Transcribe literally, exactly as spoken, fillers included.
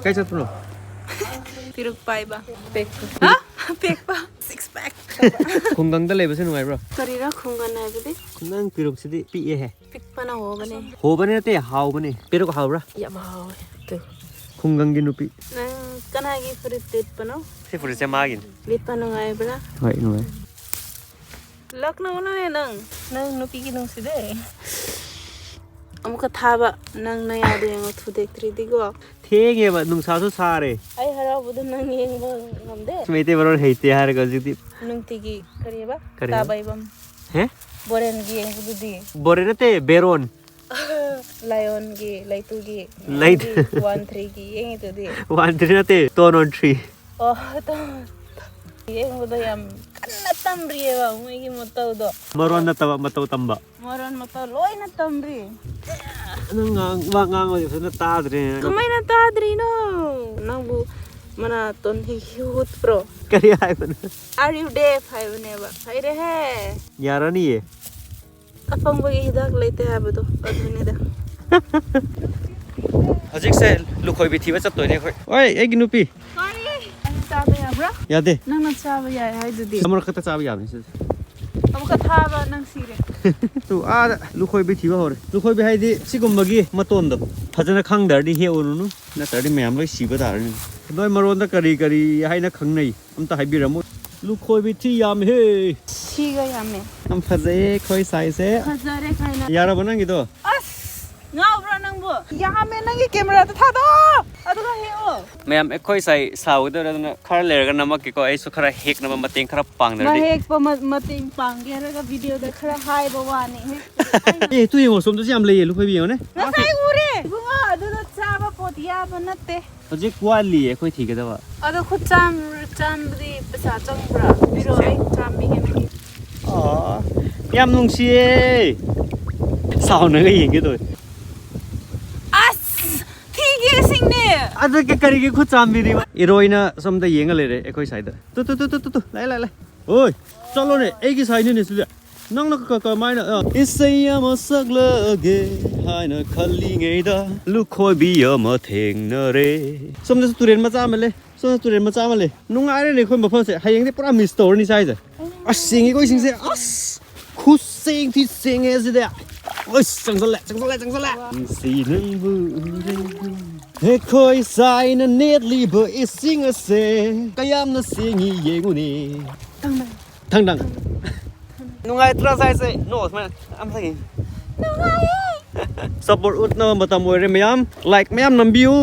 ꯀꯥꯏ ꯆꯠꯄꯅꯣ? ꯄꯤꯔꯨꯛ ꯄꯥꯏꯕ꯫ ꯄꯦꯛꯄ꯫ ꯍꯥ? ꯄꯦꯛꯄ꯫ Six pack꯫ ꯈꯨꯡꯒꯪꯗ ꯂꯩꯕꯁꯦ ꯅꯨꯡꯉꯥꯏꯕ꯭ꯔꯣ? ꯀꯔꯤꯔ ꯈꯨꯡꯒꯪ ꯍꯥꯏꯕꯗꯤ? ꯅꯪ ꯄꯤꯔꯨꯛꯁꯤꯗꯤ ꯄꯤꯛꯑꯦꯍꯦ꯫ ꯄꯤꯛꯄꯅ ꯍꯣꯕꯅꯦ꯫ ꯍꯣꯕꯅꯦ ꯅꯠꯇꯦ, ꯍꯥꯎꯕꯅꯦ꯫ ꯄꯤꯔꯨꯛ ꯍꯥꯎꯕ꯭ꯔꯥ? ꯌꯥꯝ ꯍꯥꯎꯋꯦ꯫ ꯇꯨ꯫ ꯈꯨꯡꯒꯪꯒꯤ ꯅꯨꯄꯤ꯫ ꯅꯪ ꯀꯅꯥꯒꯤ ꯐꯨꯔꯤꯠ ꯂꯤꯠꯄꯅꯣ? ꯁꯤ ꯐꯨꯔꯤꯠꯁꯦ ꯃꯥꯒꯤꯅꯤ꯫ ꯂꯤꯠꯄ ꯅꯨꯡꯉꯥꯏꯕ꯭ꯔꯥ? ꯍꯣꯏ, ꯅꯨꯡꯉꯥꯏ꯫ ꯂꯛꯅꯧꯅꯦ ꯅꯪ꯫ ꯅꯪ ꯅꯨꯄꯤꯒꯤ ꯅꯨꯡꯁꯤꯗꯦ꯫ ꯑꯃꯨꯛꯀ ꯊꯥꯕ꯫ ꯅꯪ ꯅꯌꯥꯗꯣ ꯌꯦꯡꯉꯣ, ꯊꯨꯗꯦꯛꯇ꯭ꯔꯤꯗꯤꯀꯣ꯫ ꯊꯦꯡꯉꯦꯕ, ꯅꯨꯡꯁꯥꯁꯨ ꯁꯥꯔꯦ꯫ ꯑꯩ ꯍꯔꯥꯎꯕꯗꯣ ꯅꯪ ꯌꯦꯡꯕ ꯉꯝꯗꯦ꯫ ꯃꯩꯇꯩ ꯃꯔꯣꯜ ꯍꯩꯇꯦ ꯍꯥꯏꯔꯒ ꯍꯧꯖꯤꯛꯇꯤ꯫ ꯅꯨꯡꯇꯤꯒꯤ ꯀꯔꯤꯕ? ꯀꯔꯤꯕ? ꯇꯥꯕꯩꯕꯝ꯫ ꯍꯦ? ꯕꯣꯔꯦꯟꯒꯤ ꯌꯦꯡꯕꯗꯨꯗꯤ? ꯕꯣꯔꯦ ꯅꯠꯇꯦ, ꯕꯦꯔꯣꯟ꯫ ꯂꯥꯏꯑꯣꯟꯒꯤ, ꯂꯩꯇꯨꯒꯤ, ꯂꯩ-, ꯅꯪꯒꯤ ꯋꯥꯟ ꯊ꯭ꯔꯤꯒꯤ ꯌꯦꯡꯉꯤꯗꯨꯗꯤ? ꯋꯥꯟ ꯊ꯭ꯔꯤ ꯅꯠꯇꯦ, ꯇꯣꯟ ꯑꯣꯟ ꯊ꯭ꯔꯤ꯫ ꯑꯣ, ꯇꯣꯟ꯫ ꯌꯦꯡꯕꯗ ꯌꯥꯝ ꯀꯟꯅ ꯇꯝꯔꯤꯑꯕ ꯃꯣꯏꯒꯤ ꯃꯇꯧꯗꯣ꯫ ꯃꯔꯣꯟ ꯅꯠꯇꯕ ꯃꯇꯧ ꯇꯝꯕ꯫ ꯃꯔꯣꯟ ꯃꯇꯧ ꯂꯣꯏꯅ ꯇꯝꯔꯤ꯫ ꯅꯪ ꯉꯥꯡ-, ꯋꯥ ꯉꯥꯡꯕꯁꯦ ꯐꯖꯅ ꯇꯥꯗ꯭ꯔꯦ꯫ ꯀꯃꯥꯏꯅ ꯇꯥꯗ꯭ꯔꯤꯅꯣ? ꯅꯪꯕꯨ ꯃꯅꯥꯇꯣꯟ ꯍꯤ-, ꯍꯤ ꯍꯨꯠꯄ꯭ꯔꯣ? ꯀꯔꯤ ꯍꯥꯏꯕꯅꯣ? Are you deaf ꯍꯥꯏꯕꯅꯦꯕ꯫ ꯍꯩꯔꯦꯍꯦ꯫ ꯌꯥꯔꯅꯤꯌꯦ꯫ ꯑꯄꯪꯕꯒꯤ ꯍꯤꯗꯥꯛ ꯂꯩꯇꯦ ꯍꯥꯏꯕꯗꯣ ꯑꯗꯨꯅꯤꯗ꯫ ꯍꯧꯖꯤꯛꯁꯦ ꯂꯨꯈꯣꯏꯕꯤ ꯊꯤꯕ ꯆꯠꯇꯣꯏꯅꯦ ꯑꯩꯈꯣꯏ꯫ ꯍꯣꯏ, ꯑꯩꯒꯤ ꯅꯨꯄꯤ꯫ ꯀꯔꯤ? ꯑꯩ ꯆꯥꯕ ꯌꯥꯕ꯭ꯔꯥ? ꯌꯥꯗꯦ꯫ ꯅꯪꯅ ꯆꯥꯕ ꯌꯥꯏ ꯍꯥꯏꯗꯨꯗꯤ꯫ ꯑꯃꯨꯔꯛ ꯈꯛꯇ ꯆꯥꯕ ꯌꯥꯕꯅꯤ ꯁꯤꯁꯦ꯫ ꯑꯃꯨꯛꯀ ꯊꯥꯕ ꯅꯪ ꯁꯤꯔꯦ꯫ ꯇꯨ, ꯑꯥꯗ ꯂꯨꯈꯣꯏꯕꯤ ꯊꯤꯕ ꯍꯧꯔꯦ꯫ ꯂꯨꯈꯣꯏꯕꯤ ꯍꯥꯏꯗꯤ ꯁꯤꯒꯨꯝꯕꯒꯤ ꯃꯇꯣꯟꯗꯣ꯫ ꯐꯖꯅ ꯈꯪꯗ꯭ꯔꯗꯤ ꯍꯦꯛꯎꯔꯨꯅꯨ, ꯅꯠꯇ꯭ꯔꯗꯤ ꯃꯌꯥꯝ ꯂꯣꯏ ꯁꯤꯕ ꯇꯥꯔꯅꯤ꯫ ꯅꯣꯏ ꯃꯔꯣꯟꯗ ꯀꯔꯤ ꯀꯔꯤ ꯍꯥꯏꯅ ꯈꯪꯅꯩ? ꯑꯝꯇ ꯍꯥꯏꯕꯤꯔꯝꯃꯣ꯫ ꯂꯨꯈꯣꯏꯕꯤ ꯊꯤ ꯌꯥꯝꯃꯦꯍꯦ꯫ ꯊꯤꯒ ꯌꯥꯝꯃꯦ꯫ ꯌꯥꯝ ꯐꯖꯩꯌꯦ ꯑꯩꯈꯣꯏ ꯁꯥꯏꯁꯦ꯫ ꯐꯖꯔꯦ ꯀꯥꯏꯅ꯫ ꯌꯥꯔꯕ ꯅꯪꯒꯤꯗꯣ? ꯑꯁ! ꯉꯥꯎꯕ꯭ꯔꯥ ꯅꯪꯕꯨ? ꯌꯥꯝꯃꯦ, ꯅꯪꯒꯤ ꯀꯦꯃꯦꯔꯥꯗꯣ ꯊꯥꯗꯣꯛꯑꯣ! ꯑꯗꯨꯒ ꯍꯦꯛꯑꯣ꯫ ꯃꯌꯥꯝ, ꯑꯩꯈꯣꯏ ꯁꯥꯏ ꯁꯥꯎꯒꯗꯧꯔꯦ, ꯑꯗꯨꯅ ꯈꯔ ꯂꯩꯔꯒ ꯅꯝꯃꯛꯀꯦꯀꯣ꯫ ꯑꯩꯁꯨ ꯈꯔ ꯍꯦꯛꯅꯕ ꯃꯇꯦꯡ ꯈꯔ ꯄꯥꯡꯗ꯭ꯔꯗꯤ꯫ ꯃꯍꯦꯛꯄ ꯃ-, ꯃꯇꯦꯡ ꯄꯥꯡꯒꯦ ꯍꯥꯏꯔꯒ ꯚꯤꯗꯤꯑꯣꯗ ꯈꯔ ꯍꯥꯏꯕ ꯋꯥꯅꯤ꯫ ꯑꯦ, ꯇꯨ ꯌꯦꯡꯉꯣ, ꯁꯣꯝꯗꯁꯨ ꯌꯥꯝ ꯂꯩꯌꯦ, ꯂꯨꯈꯣꯏꯕꯤ ꯌꯦꯡꯉꯣꯅꯦ꯫ ꯉꯁꯥꯏ ꯎꯔꯦ! ꯏꯕꯨꯡꯉꯣ, ꯑꯗꯨꯗ ꯆꯥꯕ ꯄꯣꯠ ꯌꯥꯕ ꯅꯠꯇꯦ꯫ ꯍꯧꯖꯤꯛ ꯋꯥꯠꯂꯤꯌꯦ ꯑꯩꯈꯣꯏ ꯊꯤꯒꯗꯕ꯫ ꯑꯗꯣ ꯈꯨꯠ ꯆꯥꯝ-, ꯆꯥꯝꯕꯗꯤ ꯄꯩꯁꯥ ꯆꯪꯕ꯭ꯔꯥ? ꯄꯤꯔꯛꯑꯣ, ꯑꯩ ꯆꯥꯝꯕꯤꯒꯦ ꯅꯪꯒꯤ꯫ ꯑꯣ, ꯌꯥꯝ ꯅꯨꯡꯁꯤꯌꯦ꯫ ꯁꯥꯎꯅꯒ ꯌꯦꯡꯒꯦ ꯇꯧꯋꯦ꯫ ꯑꯁ! ꯊꯤꯒꯦꯁꯤꯡꯅꯦ! ꯑꯗꯨ ꯀ-, ꯀꯔꯤꯒꯤ ꯈꯨꯠ ꯆꯥꯝꯕꯤꯔꯤꯕ? ꯏꯔꯣꯏꯅ ꯁꯣꯝꯗ ꯌꯦꯡꯉ ꯂꯩꯔꯦ ꯑꯩꯈꯣꯏ ꯁꯥꯏꯗ꯫ ꯇꯨ, ꯇꯨ, ꯇꯨ, ꯂꯥꯛꯑꯦ, ꯂꯥꯛꯑꯦ, ꯂꯥꯛꯑꯦ꯫ ꯑꯣꯏ, ꯆꯠꯂꯣꯅꯦ, ꯑꯩꯒꯤ ꯁꯥꯏꯅꯤꯅꯦ ꯁꯤꯗꯤ꯫ ꯅꯪꯅ ꯀ- ꯀꯃꯥꯏꯅ ꯑ, ꯏꯁꯩ ꯑꯃ ꯁꯛꯂꯒꯦ ꯍꯥꯏꯅ ꯈꯜꯂꯤꯉꯩꯗ ꯂꯨꯈꯣꯏꯕꯤ ꯑꯃ ꯊꯦꯡꯅꯔꯦ꯫ ꯁꯣꯝꯗꯁꯨ ꯇꯨꯔꯦꯜ ꯃꯆꯥ ꯑꯃ ꯂꯩ꯫ ꯁꯣꯝꯗ ꯇꯨꯔꯦꯜ ꯃꯆꯥ ꯑꯃ ꯂꯩ꯫ ꯅꯨꯡꯉꯥꯏꯔꯦꯅꯦ ꯑꯩꯈꯣꯏ ꯃꯐꯝꯁꯦ꯫ ꯍꯌꯦꯡꯗꯤ ꯄꯨꯔꯥ ꯃꯤꯁ ꯇꯧꯔꯅꯤ ꯁ꯭ꯋꯥꯏꯁꯦ꯫ ꯑꯁ, ꯌꯦꯡꯉꯤꯀꯣ ꯏꯁꯤꯡꯁꯦ꯫ ꯑꯁ, ꯈꯨꯠꯁꯦꯡ ꯊꯤ ꯁꯦꯡꯉꯦ ꯁꯤꯗꯤ꯫ ꯑꯁ, ꯆꯪꯁꯜꯂꯦ, ꯆꯪꯁꯜꯂꯦ, ꯆꯪꯁꯜꯂꯦ꯫ ꯅꯨꯡꯁꯤ ꯅꯪꯕꯨ ꯎꯔꯦ꯫ ꯑꯩꯈꯣꯏ ꯁꯥꯏꯅ ꯅꯦꯠꯂꯤꯕ ꯏꯁꯤꯡ ꯑꯁꯦ ꯀꯌꯥꯝꯅ ꯁꯦꯡꯉꯤ ꯌꯦꯡꯉꯨꯅꯦ꯫ ꯊꯪꯗꯪ꯫ ꯅꯨꯡꯉꯥꯏꯇ꯭ꯔꯥ ꯁ꯭ꯋꯥꯏꯁꯦ? ꯅꯣ, ꯁꯨꯃꯥꯏꯅ ꯌꯥꯝ ꯁꯦꯡꯉꯤ꯫ ꯁꯞꯄꯣꯔꯠ ꯎꯠꯅꯕ ꯃꯇꯝ ꯑꯣꯏꯔꯦ ꯃꯌꯥꯝ꯫ ꯂꯥꯏꯛ ꯃꯌꯥꯝ ꯅꯝꯕꯤꯌꯨ꯫